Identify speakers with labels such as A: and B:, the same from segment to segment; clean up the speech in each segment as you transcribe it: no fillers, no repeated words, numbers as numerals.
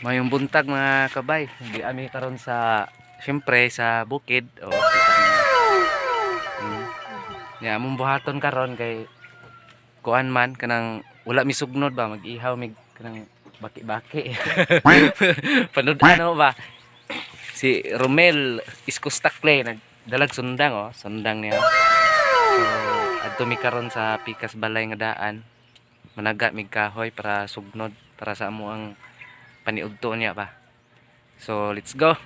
A: Mayong buntag, mga kabay. Di ami karon sa, syempre, sa bukid. O kita niyo. Ya, among buhaton karon kay kuan man, kanang wala mi sugnod ba, mag-ihaw mig kanang baki-baki. Panud ano ba? Si Romel Iskustakle nagdalag sundang, oh, sundang niya. So adto mi karon sa pikas balay nga daan. Managa mig kahoy para sugnod para sa amo ang paniudto niya ba. So let's go.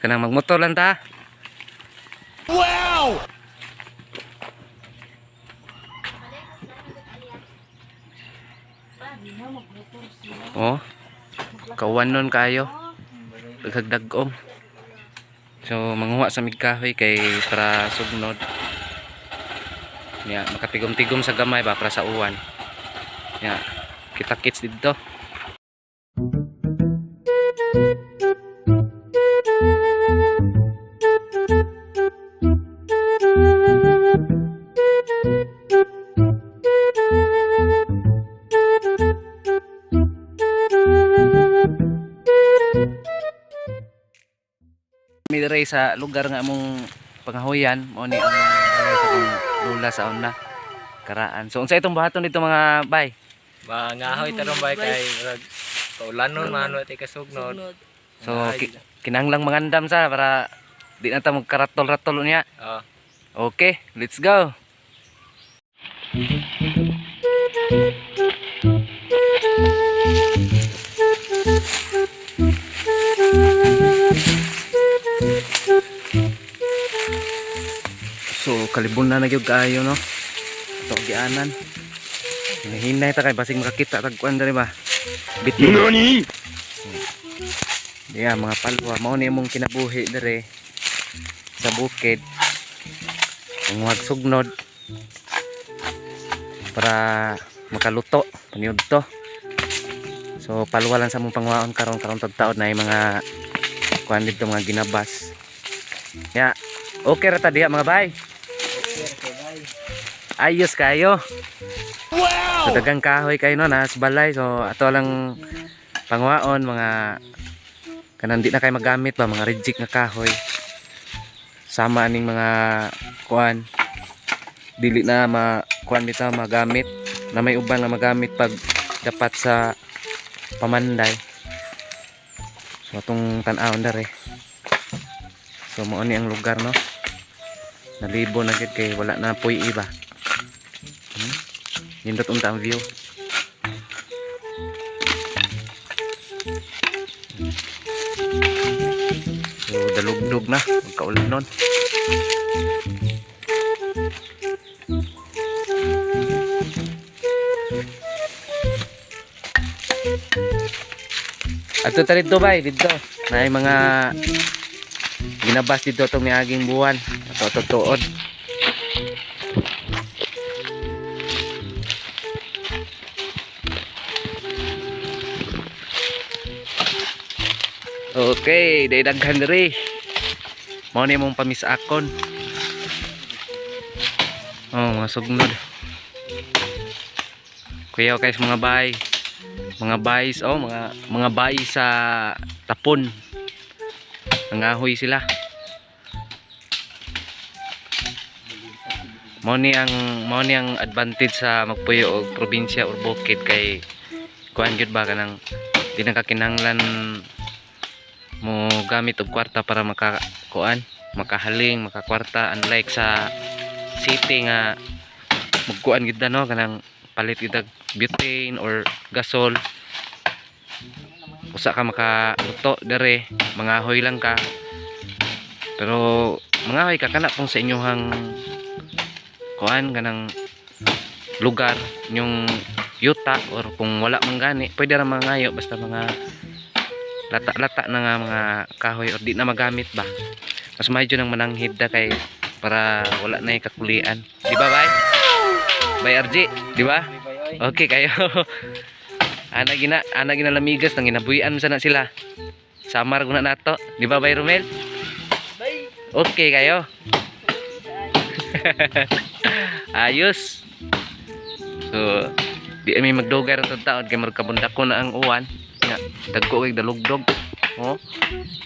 A: Kanang magmotor lang ta. Wow! Oh. Kawan nun kayo. Daghag-dagom. So manguha sa mig kahoy kay para sugnod. Ya, makatigom-tigom sa gamay ba para sa uwan. Ya, kita kits dito. Mi diri sa lugar nga among pangahoyan, mao ni ang balay sa akong lula sa una karaan. So unsa itong buhaton dito, mga bay?
B: Mangahoy tarong bay kay murag kaulanon man, wa tay kasugnod.
A: So kinahanglang mangandam sa para di na ta magkaratol-ratol niya.
B: Oh.
A: Okay, let's go. So kalibon na na gyud kaayo, no. Ato gianan. Hinahinay ta kay basig makakita tag kuan diri ba. Bitin. Nani? Yeah, mga palwa mao ni imong kinabuhi diri sa bukid. Ang sugnod para makaluto paniudto. So palwa lang sa mong pangwaon karon karon tagtaod na yung mga kuan dito, mga ginabas. Ya, okay ra ta diha, mga bay. Ayos kayo. Wow! So dagang kahoy kayo no nas balay, so ato lang pangwaon mga kanang di na kayo magamit ba, mga reject nga kahoy sama aning mga kuan, dili na ma kuan bitaw magamit na may uban nga magamit pag dapat sa pamanday. So atong tan-awon dere. So mao ni ang lugar, no. Nalibo na gid kay wala na puy iba. Nindot unta ang view. So dalugdog na magkaulan nun. Ato ta dito bay, dito. Na mga ginabas dito itong miaging buwan. Ato ato tuod. Okay, day daghan diri. Mao ni mong pamisakon. Oh, mga sugnod. Kuyaw kay sa mga bay. Mga bays, oh, mga bay sa tapon. Nangahoy sila. Mao ni ang advantage sa magpuyo og probinsya or bukid kay kuan gyud ba, kanang di na ka kinahanglan mo gamit og kwarta para maka kuan, makahaling, makakwarta, unlike sa city nga magkuan gid no, kanang palit gid og butane or gasol. Usa ka makaluto dere, mangahoy lang ka, pero mangahoy ka kana kung sa inyuhang kuan, kanang lugar, inyong yuta, or kung wala man gani pwede ra mangayo basta mga lata-lata na nga mga kahoy or di na magamit ba. Mas medyo nang mananghid da kay para wala na yung kakulian, di ba bay? Bay RJ, di ba? Okay kayo. Ana gina lamigas nang ginabuy-an sa na sila. Samar guna nato, di ba, bay Romel?
C: Bye.
A: Okay kayo. Ayos. So, di mi magdugay ra tong taon kay murag kabundako na ang uwan. Nga dagko kay dalugdog. Oh.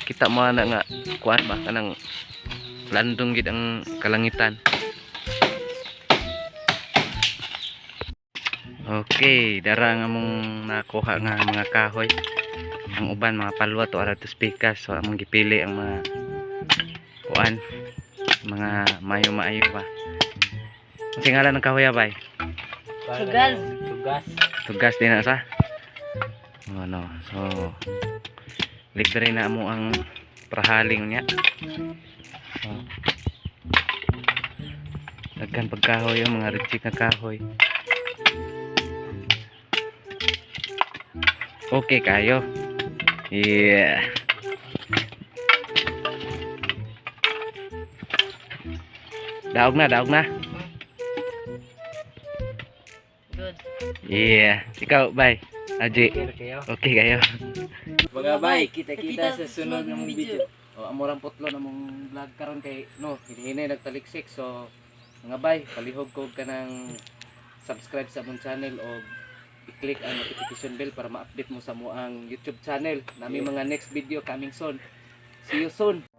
A: Kita mo na nga kuan ba kanang landong gid ang kalangitan. Okay, dara ang among nakuha nga mga kahoy. Ang uban mga palwa to ara to speakers, so among gipili ang mga kuan, mga mayo-maayo ba. Ang singalan ng kahoy, abay?
C: Tugas.
B: Tugas.
A: Tugas din na sa. Ano, so libre na mo ang prahaling niya. So, daghan pagkahoy ang mga reject na kahoy. Okay kayo. Yeah. Daog na, daog na.
C: Good.
A: Yeah. Ikaw, bye. Aji.
B: Okay kayo.
A: Okay kayo.
B: Mga bay, kita-kita sa sunod ng video.
A: O amorang putlo na mong vlog karon kay no, hinihinay nagtaliksik, so mga bay, palihog ko ka ng subscribe sa among channel o i-click ang notification bell para ma-update mo sa mo ang YouTube channel. Nami mga next video coming soon. See you soon.